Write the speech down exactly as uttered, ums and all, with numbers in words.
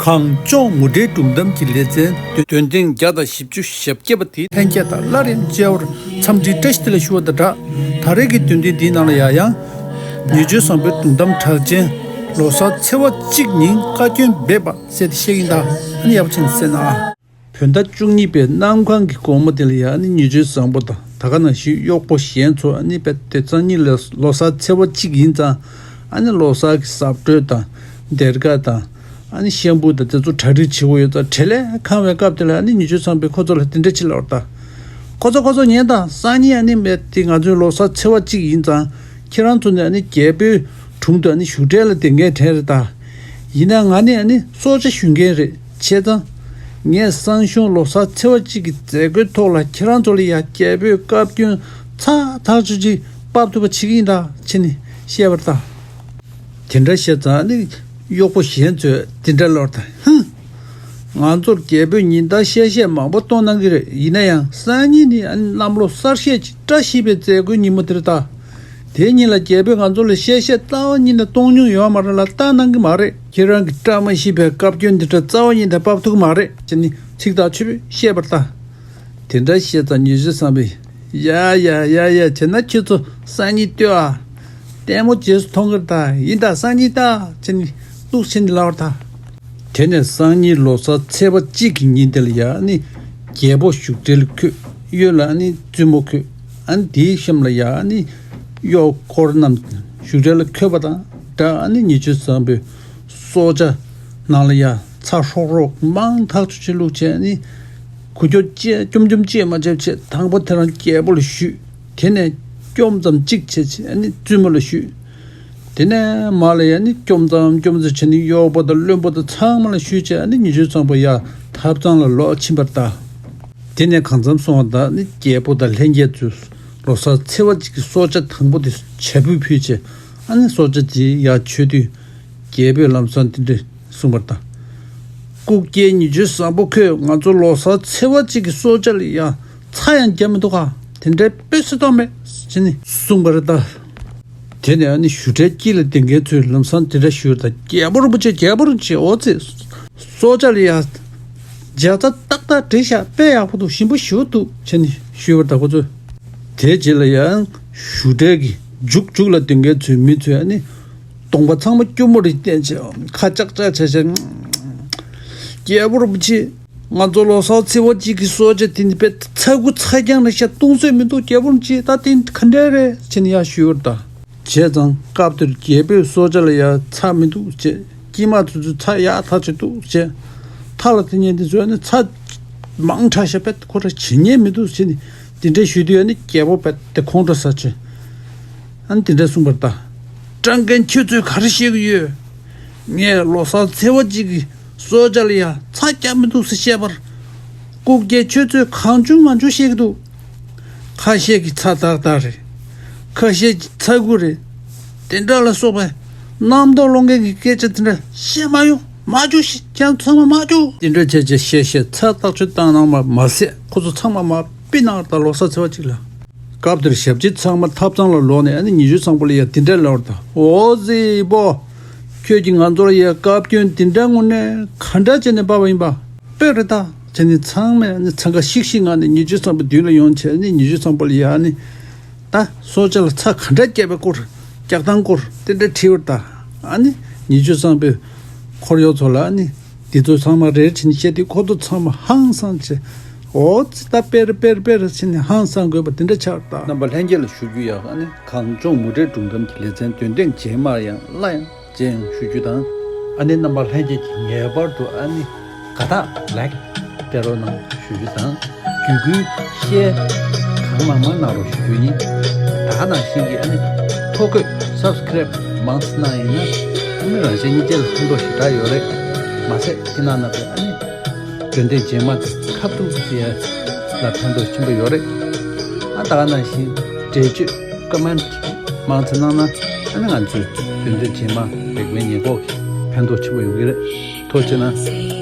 གངས་ལྗོངས་མུ་འབྲེལ་སྒྲུང་གཏམ་གྱི་ལེ་ཚན་འདོན་ཐེངས་བརྒྱ་དང་བཞི་བཅུ་ཞེ་བརྒྱད་པ་དེ་ལྷན་རྒྱས་དང་སླར་ཡང་མཇལ་བར་འཚམས་འདྲིའི་བཀྲ་ཤིས་བདེ་ལེགས་ཞུ་བ་དང་སྦྲགས། ད་རེས་ཀྱི་འདོན་ཐེངས་འདིའི་ནང་ལ་ཡང་ཡང་ཉེ་བརྗོད་བཟང་པོའི་སྒྲུང་གཏམ་གྲགས་ཅན། ལོ་གསར་ཚེས་པ་གཅིག་ཉིན་བཀའ་བཀྱོན་འབེབས་པ་ཟེར་ཏེ་བཤད་ཀྱིན་གདའ། ཨ་ནི་ཡག་པོ་བྱས་ནས་གསན་ཨ། བོད་ཟླ་བཅུ་གཉིས་པའི་གནམ་གང་གི་དགོང་མོ་དེ་ལ་ཡང་ཨ་ནི་ཉེ་བརྗོད་བཟང་པོ་དང་ད་ག་ནང་བཞིན་གཡོག་པོ་གཞན་ཚོ་ཨ་ནི་དཔེ་དེང་སང་ཉིན་ལ་ལོ་གསར་ཚེས་པ་གཅིག་ཡིན་ཙང་ཨ་ནི་ལོ་གསར་གྱི་གཟབ་སྤྲོས་དང་སྡེར་ཁ་དང་ཨ་ནི་ཤམ་པུ་དང་དེ་ཚོ་གྲ་སྒྲིག་བྱེད་དགོས་ཡོད་ཙང་བྲེལ་ལས་ཁེངས་པའི་སྐབས་དེ་ལ་ཨ་ནི་ཉེ་བརྗོད་བཟང་པོས་ཁོ་ཚོ་ལ་དེ་འདྲ་ཅིག་ལབ་པ་རེད་ད། ཁོ་ཚོ་ཁོ་ཚོ་ཉན་དང་། སང་ཉིན་ཨ་ནི་མེད་དེ་ང་ཚོའི་ལོ་གསར་ཚེས་པ་གཅིག་ཡིན་ཙང་ཁྱེད་རང་ཚོ་ནི་ཨ་ནི་རྒྱལ་པོའི་དྲུང་དུ་ཨ་ནི་བཞུགས་གྲལ་ལ་བསྡད་མཁན་གྲས་རེད་ད། ཡིན་ན་ང་ནི་ཨ་ནི་སྲོག་ཆགས་ཞུ་མཁན་རེད། བྱས་ཙང་། ངས་སང་ཞུང་ལོ་གསར་ཚེས་པ་གཅིག་གི་མཛད་སྒོའི་ཐོག་ལ་ཁྱེད་རང་ཚོ་ལ་ཡ་རྒྱལ་པོའི་བཀའ་བཀྱོན་ཚ་ཐག་ཆོད་ཅིག་ཕབ་ཐུབ་པ་བྱེད་ཀྱི་ཡིན་ད་བྱས་ནས་བཤད་པར་ད། དེ་འདྲ་བཤད་ཙང་ཨ་ནི་གཡོག་པོ་གཞན་ཚོས་དེ་འདྲ་ལབ་པར་ད། ཧུམ། ང་ཚོར་རྒྱལ་པོས་ཉིན་ལྟར་གཤེ་གཤེ་མང་པོ་གཏོང་གནང་གི་རེད། ཡིན་ན་ཡང་སང་ཉིན་ནི་ཨ་ནི་གནམ་ལོ་གསར་བཞད་ཀྱི་བཀྲ་ཤིས་པའི་མཛད་སྒོའི་ཉིན་མོ་དེ་རེད་ད། དེའི་ཉིན་ལ་རྒྱལ་པོས་ང་ཚོ་ལ་གཤེ་གཤེ་རྩ་བ་ཉིད་ནས་གཏོང་མྱོང་ཡོད་མ་རེད་ལ་བལྟ་གནང་གི་མ་རེད། ཁྱེད་རང་གི་བཀྲ་མ་ཤིས་པའི་བཀའ་བཀྱོན་འདི་འདྲ་རྩ་བ་ཉིད་ནས་ཕབ་ཐུབ་ཀྱི་མ་རེད་ཅེས་ནི་ཚིག་ཐག་ཆོད་པོས་བཤད་པར་ལྟ། དེ་འདྲ་བཤད་ཙང་ཉེ་བརྗོད་བཟང་པོས། ཡ་ཡ་ཡ་ཡ། བྱས་ན་ཁྱེད་ཚོ་སང་ཉིན་ལྟོས་ཨ། ལྟད་མོ་རྗེས་སུ་མཐོང་གི་རེད་ད། ཡིན་ད་སང་ཉིན་ལྟ་ཅེས་ནི་གཏུགས་བྱས་ནས་ལབ་པར་ལྟ། དེ་ནས་སང་ཉིན་ལོ་གསར་ཚེས་པ་གཅིག་གི་ཉིན་དེ་ལ་ཡ་ཨ་ནི་རྒྱལ་པོ་བཞུགས་གྲལ་ལ་འཁོད། གཡོན་ལ་ཨ་ནི་བཙུན་མོ་འཁོད། ཨ་ནི་དེའི་གཤམ་ལ་ཡ་ཨ་ནི་གཡོག་འཁོར་རྣམས་བཞུགས་གྲལ་ལ་འཁོད་པ་དང་སྦྲགས། ཨ་ནི་ཉེ་བརྗོད་བཟང་པོས་སྲོག་ཆགས་ནང་ལ་ཡ་ཚྭ་ཧྲོག་ཧྲོག་མང་ཐག་ཆོད་ཅིག་བླུགས་བྱས། ཨ་ནི་གུ་ཀྱོག་བཅད་ཀྱོམ་ཀྱོམ་བཅད་མ་བྱས་བྱས་དང་པོ་དེ་རང་རྒྱལ་པོ་ལ་གཞུས། དེ་ནས་ཀྱོམ་ཙམ་གཅིག་བྱས་བྱས་ཨ་ནི་བཙུན་མོ་ལ་གཞུས། དེ་ནས་མར་ལ་ཡ་ནི་ཀྱོམ་ཙམ་ཀྱོམ་ཙམ་བྱས་ནས་གཡོག་པོ་དང་བློན་པོ་དང་ཚང་མ་ལ་གཞུས་བྱས། ཨ་ནི་ཉེ་བརྗོད་བཟང་པོ་ཡར་ཐབ་ཚང་ལ་ལོག་ཕྱིན་པར་གདའ། དེ་ནས་གང་འཚམ་སོང་བ་དང་ནི་རྒྱལ་པོ་དང་ལྷན་རྒྱས་ཚོས་ལོ་གསར་ཚེས་པ་གཅིག་གི་སྲོག་ཆགས་དང་པོ་དེ་བྱ་འབུ་ཕུལ་བྱས། ཨ་ནི་སྲོག་ཆགས་དེ་ཡར་མཆོད་དུས་རྒྱལ་པོས་ལམ་སང་དེ་འདྲ་གསུངས་པར་གདའ། སྐུ་སྐྱེ་ཉེ་བརྗོད་བཟང་པོ་ཁྱོད། ང་ཚོ་ལོ་གསར་ཚེས་པ་གཅིག་གི་སྲོག་ཆགས་ལ་ཡ་ཚྭ་ཡང་བརྒྱབ་མི་འདུག་ག། དེ་འདྲའི་དཔེ་སྲིད་དོགས་མེད་ཅེས་ནི་གསུངས་པ་རེད་ད། དེ་ནས་ཨ་ནི་བཞུགས་གྲལ་དཀྱིལ་ལ་བསྡད་མཁན་ཚོས་ལམ་སང་དེ་འདྲ་ཞུས་པར་གདའ། རྒྱལ་པོ་རིན་པོ་ཆེ། རྒྱལ་པོ་རིན་པོ་ཆེ། འོ་ཙི། སྲོག་ཆགས་ལ་ཡ་ཇ་རྩ་ཏག་ཏག་བསྒྲིགས་ཤག། དཔེ་ཡག་པོ་འདུག། ཞིམ་པོ་ཞེ་པོ་འདུག་ཅེས་ནི་ཞུས་པར་གདའ་ཁོ་ཚོས། དེའི་རྗེས་ལ་ཡང་བཞུགས་གྲལ་གྱི་མཇུག་མཇུག་ལ་སྡོད་མཁན་ཚོའི་མི་ཚོས་ཨ་ནི་གདོང་པ་ཚང་མ་སྐྱུར་མོ་རེ་བསྟན་བྱས་ཁ་ལྕག་ལྕག་བྱས་བྱས། རྒྱལ་པོ་རིན་པོ་ཆེ། ང་ཚོ་ལོ་གསར་ཚེས་པ་གཅིག་གི་སྲོག་ཆགས་དེ་ནི་དཔེ་ཚྭ་ཁུ་ཚྭ་རྐྱང་རེད་ཤག། བཏུང་སྲོལ་མི་འདུག། རྒྱལ་པོ་རིན་པོ་ཆེ། ད་དེ་ག་འདྲ་རེད་ཅེས་ནི་ཡར་ཞུས་པར་གདའ། བྱས་ཙང་སྐབས་དེར་རྒྱལ་པོས་སྲོག་ཆགས་ལ་ཡ་ཚྭ་མི་འདུག་ཅེས། སྐྱེས་མ་ཚོ་ཚོས་ཚྭ་ཡག་ཐག་ཆོད་འདུག་ཅེས། ཐ་ལ་དེ་ཉན་དེ་ཚོས་ནི་ཚྭ་མང་དྲགས་ཤག། དཔེ་ཁོ་ར་ཇི་སྙེད་མི་འདུག་ཅེས་ནི་དེ་འདྲ་ཞུས་དུས་ནི་རྒྱལ་པོ་དཔེ་དེ་ཁོང་ཁྲོ་ཟ་བྱས། ཨ་ནི་དེ་འདྲ་གསུངས་པར་གདའ། སྤྲང་མཁན་ཁྱོད་ཚོས་ག་རེ་བཤད་ཀྱི་ཡོད། ངས་ལོ་གསར་ཚེས་པ་གཅིག་གི་སྲོག་ཆགས་ལ་ཡ་ཚྭ་བརྒྱབ་མི་འདུག་ཟེར་བཤད་པར། སྐུ་སྐྱེ་ཁྱོད་ཚོས་གང་བྱུང་མང་བྱུང་བཤད་ཀྱི་འདུག། ཁ་ཤས་ཀྱིས་ཚྭ་ཏག་ཏག་རེད། ཁ་ཤས་ཀྱིས་ཚྭ་ཁུ་རེད། དེ་འདྲ་ལ་སོགས་པའི་རྣམ་རྟོག་སློང་མཁན་གྱི་སྐད་ཆ་དེ་འདྲ་བཤད་མ་ཡོང་། མ་བྱུང་། ཁྱེད་ཚང་མ་མ་བྱུང་། དེ་འདྲ་བྱས་བྱས་བཤད་བཤད་ཚྭ་བརྟག་དཔྱད་བཏང་གནང་བ་མ་ཟད་ཁོ་ཚོ་ཚང་མ་མར་ཕུད་གནང་བ་དང་། ལོ་གསར་ཚེས་པ་གཅིག་ལ། སྐབས་དེར་ཞབས་ཕྱི་ཚང་མ་ཐབ་ཚང་ལ་ལོག་ནས་ཨ་ནི་ཉེ་བརྗོད་བཟང་པོ་ལ་ཡ་དེ་འདྲ་ལབ་པར་གདའ། འོ་ཙི་བོ། ཁྱོད་ཀྱིས་ང་ཚོར་ཡ་བཀའ་བཀྱོན་དེ་འདྲ་དངོས་གནས་ག་འདྲ་བྱས་ནས་ཕབ་པ་ཡིན་པ། དཔེ་རེད་ད། བྱས་ནས་ཚང་མས་ཨ་ནི་འཚང་ཁ་ཤིག་ཤིག་ངང་ནས་ཉེ་བརྗོད་བཟང་པོ་མདུན་ལ་ཡོང་བྱས་ནས་ཉེ་བརྗོད་བཟང་པོ་ལ་ཡ་ཨ་ནི། ད་སྲོག་ཆགས་ལ་ཚྭ་ག་འདྲ་བརྒྱབ་པའི་སྐོར། རྒྱག་སྟངས་སྐོར་དེ་འདྲ་དྲིས་པར་གདའ། ཨ་ནི་ཉེ་བརྗོད་བཟང་པོས་འཁོར་གཡོག་ཚོ་ལ་ཨ་ནི་འདི་ཚོ་ཚང་མ་རེད་ཅེས་ནས་བཤད་དུས་ཁོ་ཚོ་ཚང་མ་ཧང་སངས་བྱས། འོ་ཙི། ད་དཔེ་རེད་དཔེ་རེད་དཔེ་རེད་ཅེས་ནས་ཧང་སངས་དགོས་པ་དེ་འདྲ་ཆགས་པར་གདའ། རྣམ་པ་ལྷན་རྒྱས་ལ་ཞུ་རྒྱུ་ཡག། ཨ་ནི་གངས་ལྗོངས་མུ་འབྲེལ་སྒྲུང་གཏམ་གྱི་ལེ་ཚན་འདོན་ཐེངས་རྗེས་མར་ཡང་སླར་ཡང་མཇལ་ཡོང་ཞུ་རྒྱུ་དང་། ཨ་ནི་རྣམ་པ་ལྷན་རྒྱས་ཀྱིས་ངེས་པར་དུ་ཨ་ནི་དགའ་རྟགས་ལའིཀ་སྤྲད་རོགས་གནང་ཞུ་རྒྱུ་དང་། བརྒྱུད་སྐུལ་ཤེར་གང་མང་མང་གནང་རོགས་ཞུ་རྒྱུ་ཡིན། ད་ག་ནང་བཞིན་གྱི་ཨ་ནི་ཐོ་འགོད་སབ་སི་ཀ་རེབ་མང་ཙམ་གནང་ཡིན་ན་ཨ་ནི་རང་གཞན་གཉིས་ཆ་ལ་ཕན་ཐོགས་ཞེ་དྲག་ཡོད་རེད། མ་ཟད་ཁྱེད་རྣམ་པས་ཨ་ནི་འདོན་ཐེངས་རྗེས་མ་ཁ་ཐུག་ཟེར་ཡ་ལ་ཕན་ཐོགས་ཆེན་པོ་ཡོད་རེད། ཨ་ད་ག་ནང་བཞིན་འགྲེལ་བརྗོད་ཀོ་མེན་ཊི་མང་ཙམ་གནང་ན་ཨ་ནི་ང་ཚོས་འདོན་ཐེངས་རྗེས་མ་རིག་པའི་ཉེན་འགོག་གི་ཕན་ཐོགས་ཆེན་པོ་ཡོང་གི་རེད། ཐུགས་རྗེ་གནང་།